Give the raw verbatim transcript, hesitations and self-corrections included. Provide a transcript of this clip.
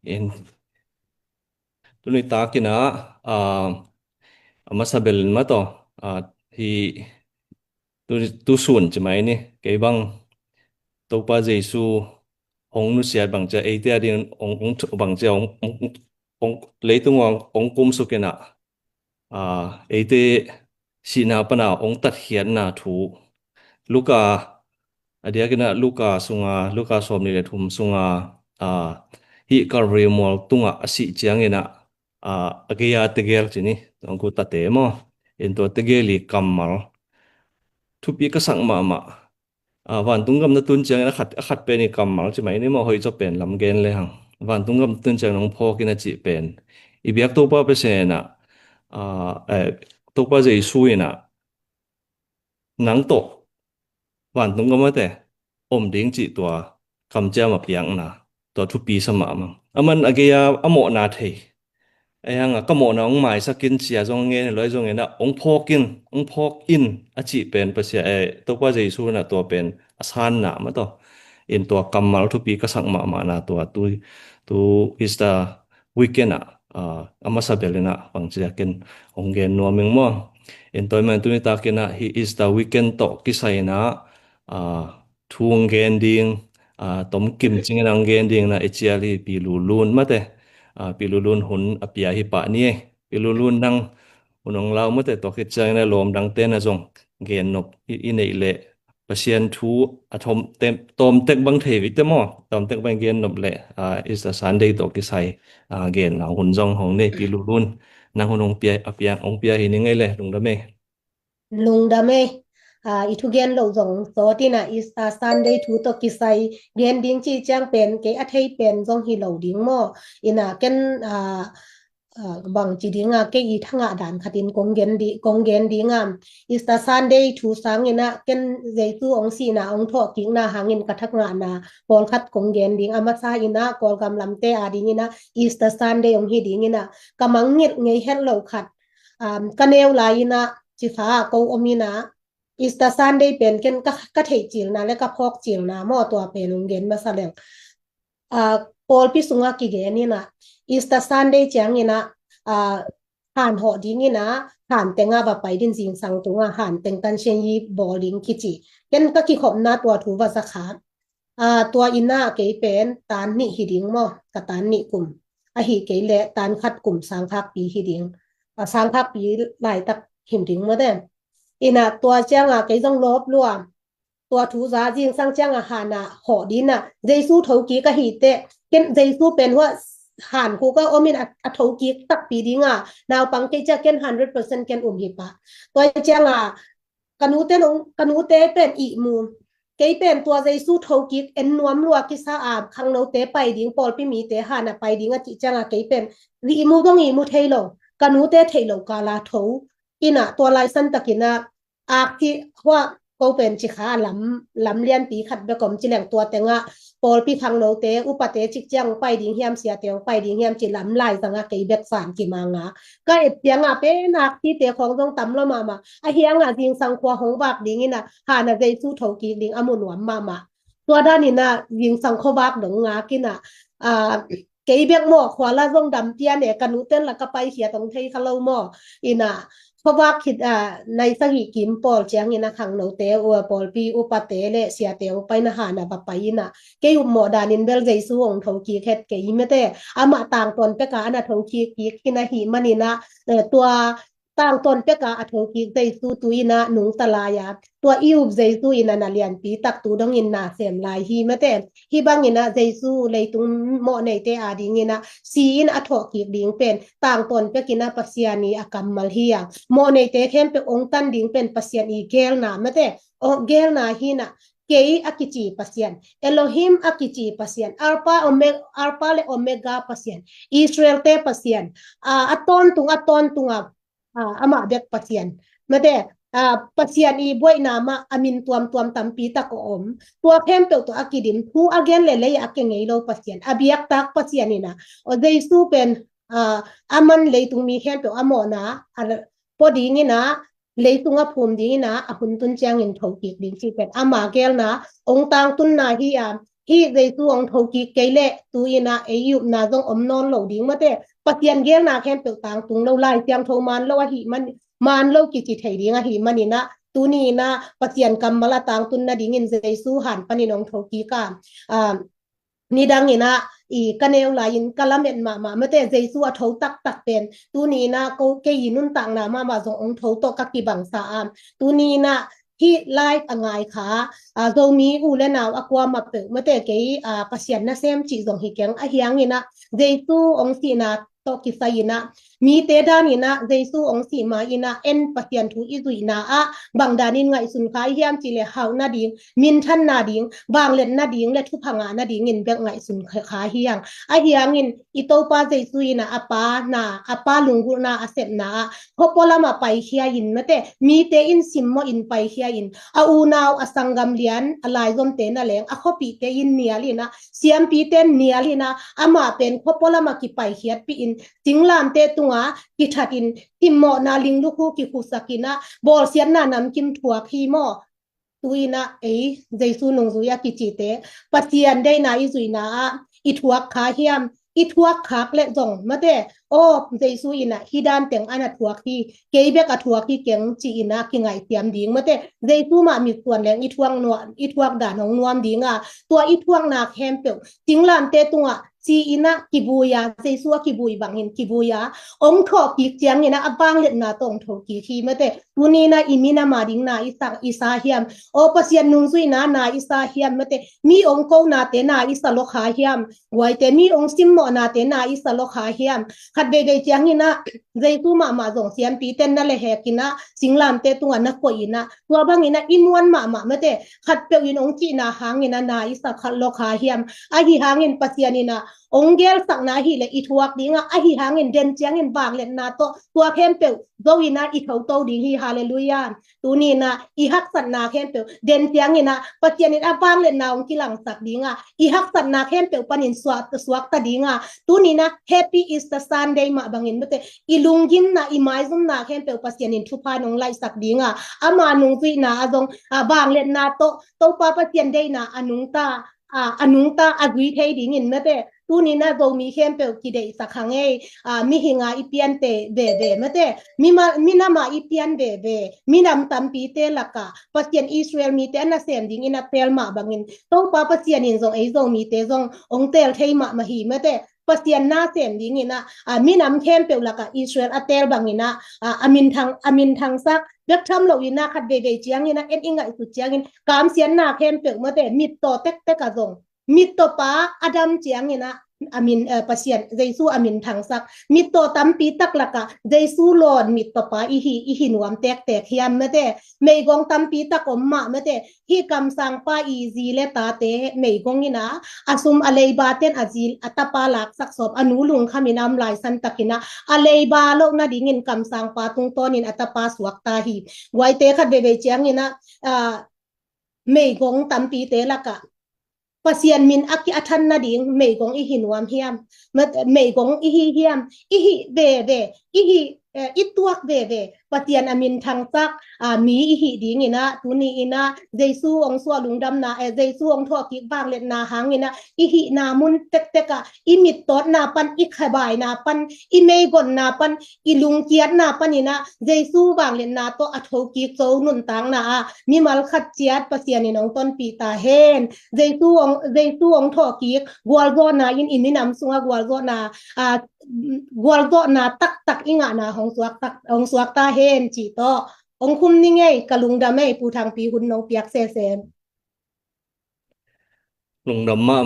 In tuni takin ah, ah, a masa belin mah tawh, ah, hi tu, tu sun ci mai ni, kei bang Topa Jesu hong nusiat bang cia, eite a ding hong, hong, bang cia hong, hong, hong, leitung hong, hong kumsuk in ah, ah, eite sihna pana hong tatkhiatna thu. Luka, a diakin ah Luka sunga, Luka sawmnih le thum sunga, ah, hih Kalvari mual tungah a sih ciangin ah, ah, a gei-a tegel ci ni, tawngku tate maw. In tua tegel i kammal thupi ka sak mahmah. Ah, vantung gam na tun ciangin a khat, a khat pen i kammal ci mai ni maw, hoih zaw pen lam gen le hang. Vantung gam na tun ciangin hong phawk in a cih pen i biak Topa Pasian in ah, ah, eh, Topa Jesu in ah nang tawh vantung gam ah te om ding cih tua kamciam a piakna, tua thupi sa mahmah. Aman a gei-a a mawhna thei, ei hang a ka mawhna hong maisak in cia zong ngen hi lo, ei zong in ah hong phawk in, hong phawk in a cih pen Pasian, eh, Topa Jesu in ah tua pen a sanna mah tawh. In tua kammal thupi ka sak mahmahna tua tu, tu Easter weekend ah, ah, a masa belin ah bang cia ken hong gen nuam ing maw. In tua man tuni takin ah hih Easter weekend tawh kisai in ah, ah, thu hong gen ding, ah, tom kim cingin hong gen ding na i cial hi Pi Lulun mate. Ah, Pi Lulun hun a pia hi pah ni e. Pi Lulun nang hun hong lau mate, tua khit ciangin a lawm dangte na zong gen nop i, i neih leh Pasian thu a thom tem, tawm tek bang thei vite maw, tawm tek bang gen nop leh, ah, Easter Sunday tawh kisai, ah, gen lau hun zong hong nei Pi Lulun. Nang hun hong pia, a pia, hong pia hi ning ei le, lungdam ei. Lungdam ei. Ah, i thugen loh zong sawt in ah Easter Sunday thu tawh kisai gen ding cih ciang pen kei a thei pen zong hi lo ding maw. In ah ken, ah, ah, bang ci ding ah kei i thangah dan khatin kong gen di, kong gen ding ah. Easter Sunday thu sangin ah ken Jesu hong sihna hong thawhkikna hangin ka thangahna pawlkhat kong gen ding. A masa in ah Kawlgam lamte a dingin ah Easter Sunday hong hi dingin ah ka mangngilh ngei het lo khat, um, ka neu lai in ah Cikha ah ko om in ah, Easter Sunday pen ken ka, ka theih cilna le ka phawk cilna maw, tua pen hong gen masa leng. Ah, pawlpi sungah kigen in ah, Easter Sunday ciangin ah, ah, han hawh dingin ah, han tengah va pai ding, zingsang tungah han teng tansian yi bawl ding kici. Ken ka kikhopna tua thu va za kha. Ah, tua in ah kei pen tan nih hi ding maw, ka tan nih kum. Ahi kei leh tan khat kum sangkhakpi hi ding. Ah, sangkhakpi laitak hi ding maw te. In ah tua ciangah kei zong lawp lua. Tua thu za zingsang ciangah han ah hawh ding ah. Jesu thokik ahi teh. Ken Jesu pen hua han khuk ah om in a, a thokik takpi ding ah. Naupang kei ciah ken hundred percent ken um hi pah. Tua ciangah ka nute nong, ka nute pen ihmu. Kei pen tua Jesu thokik en nuam lua kisa a, khangnote pai ding, pawlpi mite han ah pai ding a cih ciangah kei pen ihmu zong ihmu thei lo. Ka nute theih lo kal a tho. In ah tua lai santakin ah ak hi hua, ko pen Cikha ah lam, lam lianpi khat bek om ci leng tua tengah pawlpi khangnote, upate cik ciang pai ding hiam, siate hong pai ding hiam ci lam lai zangah kei bek van kimang a. Ka et ciangah pen ak hite khawng zong tam lo mahmah. A hiangah zingsang khua hong vak dingin ah, han ah Jesu thokik ding a mu nuam mahmah. Tua danin ah zingsang khua vak dong ngak in ah, ah, kei bek maw, khua la zong dam pian e, ka nuten la ka paikhiat hong thei kha lo maw. In ah, khuavak khit, ah, nai sagih kim pawl ciangin ah khangnote, uh, pawlpi upate le siate hong paina han ah va pai in ah, kei upmawh danin bel Jesu hong thokik het kei mete. Amah tangtawn peka ana thokik kik in ahih manin ah, eh, tua tangtawn peka a thokik Jesu tu in ah nungta lai a. Tua i up Jesu in ah na lianpi tak tu dongin na sem lai hi mete. Hih bangin ah Jesu leitung mawhneite a dingin ah si in a thawhkik ding pen tangtawn pekin ah Pasian i a kammal hi a. Mawhneite khempeuh hong tan ding pen Pasian i geelna mete. Hong geelna hi in ah, kei a kici Pasian, Elohim a kici Pasian, Alpha, Ome-, Alpha le Omega Pasian, Israelte Pasian, a, a tawntung, a tawntung a, a, amah bek Pasian. Mate, a, Pasian i buaina mah a min tuamtuam tampi tak a om. Tua khempeuh tawh a kidim, thu a gen le lei a ke ngei lo Pasian, a biaktak Pasian in ah, aw Jesu pen, a, a man leitung mi khempeuh a mawhna a pua dingin ah, leitung a phum dingin ah, a hun tun ciangin thokik ding cih pen ama geelna, hong tangtunna hi a, hih Jesu hong thokik kei leh tu-in ah ei i upna zong om nawn lo ding mate. Pasian geelna khempeuh tangtung lo, Lai Siangtho man lo ahih man, man lo kici thei ding ahih manin ah tuni-in ah Pasian kammal a tangtun nadingin Jesu han panin hong thokik a, ah, nidangin ah i ka neu lai-in ka lamet mahmah mate, Jesu a tho taktak pen tuni-in ah ko kei i nuntakna mahmah zong hong tho tawh ka kibangsa a. Tuni-in ah hih live a ngai kha, ah, Zomi u le nau a kuamah peuh mate, kei, ah, Pasian nasem cih zong hi keng, ahi hangin ah Jesu hong sihna tawh kisai-in ah mite danin ah Jesu hong sih ma-in ah en Pasian thu i zuihna ah bang danin ngaihsun kha i hiam cih leh hauh nading, minthan nading, vangliat nading le thupha ngah nadingin bek ngaihsun kha, kha hi hang. Ahi hangin i Topa Jesu in ah a Pa na, a Pa lunggulhna a sepna ah khuapua lamah paikhia in mate, mite in simmawh in paikhia in, a unau, a sanggam lian, a laizomte na leng, a khuapihte in nial in ah, siampite in nial in ah, amah pen khuapua lamah kipaikhiatpih in, singlamte tungah kithat in, simmawhna linglukhu kikhusak in ah, bawlsiatna namkim thuak hi maw? Tu-in ah ei Jesu nungzui a kicite, Pasian deihna i zuihna ah i thuak kha hiam? I thuak khak leh zong mate, aw, Jesu in ah hih dan teng a na thuak hi, kei bek a thuak hi keng ci-in ah kingaihsiam ding mate. Jesu mah mitsuan leng i thuak nua-, i thuak dan hong nuam ding a, tua i thuakna khempeuh singlamte tungah ci-in ah kivui a, Jesu a kivui bangin kivui a, hong thawhkik ciangin ah a vangliatna tawh hong thokik hi mate. Tuni-in ah i minam a ding na i sa, i sa hiam? Aw, Pasian nungzuihna na i sa hiam mate? Mi hong konate na i sa lo kha hiam? Guaite, mi hong simmawhnate na i sa lo kha hiam? Khat veivei ciangin ah Jesu mahmah zong siampite in na lehhek in ah singlamte tungah na koih in ah, tua bangin ah i muan mahmah mate, khatpeuh in hong cihna hangin ah na i sa khat lo kha hiam? Ahi hangin Pasian in ah hong geelsakna ahih leh i thuak ding a, ahi hangin den ciangin vangliatna tawh tua khempeuh zo in ah i thoto ding hi. Halleluiah. Tuni-in ah i haksatna khempeuh den ciangin ah Pasian in a vangliatna hong kilangsak ding a, i haksatna khempeuh panin suak, suakta ding a, tuni-in ah Happy Easter Sunday mah bangin mate, i lunggimna, i maizumna khempeuh Pasian in thupha in hong laihsak ding a, ama nungzuihna ah zong, ah, vangliatna tawh Topa Pasian deihna a nungta, ah, a nungta a zui thei dingin mate, tuni-in ah Zomi khempeuh kideihsak hang ei, ah, mihing a i piante veve mate, mima-, minam a i pian veve, minam tampite lakah Pasian Israel mite a nasem dingin a teel mah bangin Topa Pasian in zong ei Zomite zong hong teel thei mahmah hi mate. Pasian nasem dingin ah, ah, minam khempeuh lakah Israel a teel bangin ah, ah, a minthang, a minthangsak, bek tham loin ah khat veivei ciangin ah en i ngaihsut ciangin kamsiatna khempeuh mate, mittaw tektek ah zong, mittawpa Adam ciangin ah a min, eh, Pasian Jesu a minthangsak, mittaw tampi tak lakah Jesu lawn mittawpa i hi, i hi nuam tektek hiam mate? Meigong tampi tak om mah mate, hih kamsangpa i zi le tate meigong in ah, a sum a leiba ten a zi a tapa laksak sawm, a nu lungkham in a om laisan takin ah a leiba loh nadingin kamsangpa tungtawnin a tapa suakta hi. Guaite, khat veivei ciangin ah, ah, meigong tampite lakah Pasian min a ki a than nading meigong i hi nuam hiam? Mat-, meigong i hi hiam? I hi veve, i hi, eh, i tuak veve. Pasian a minthangsak, ah, mi i hi dingin ah, tuni-in ah Jesu hong suah lungdamna, eh, Jesu hong thawhkik vangliatna hangin ah i hihna mun tektek ah, i mittawtna pan, i khabaina pan, i meigonna pan, i lungkiatna panin ah Jesu vangliatna tawh a thokik zo nuntakna ah mimal khat ciat Pasian in hong tonpih ta hen. Jesu hong, Jesu hong thawhkik gualzawhna in i minam sungah gualzawhna, ah, gualzawhna taktak i ngahna hong suak tak, hong suak ta hen cih tawh hong khum ning ei. Ka lungdam ei, Pu Thangpi, hun nong piak sese. Lungdam mahmah.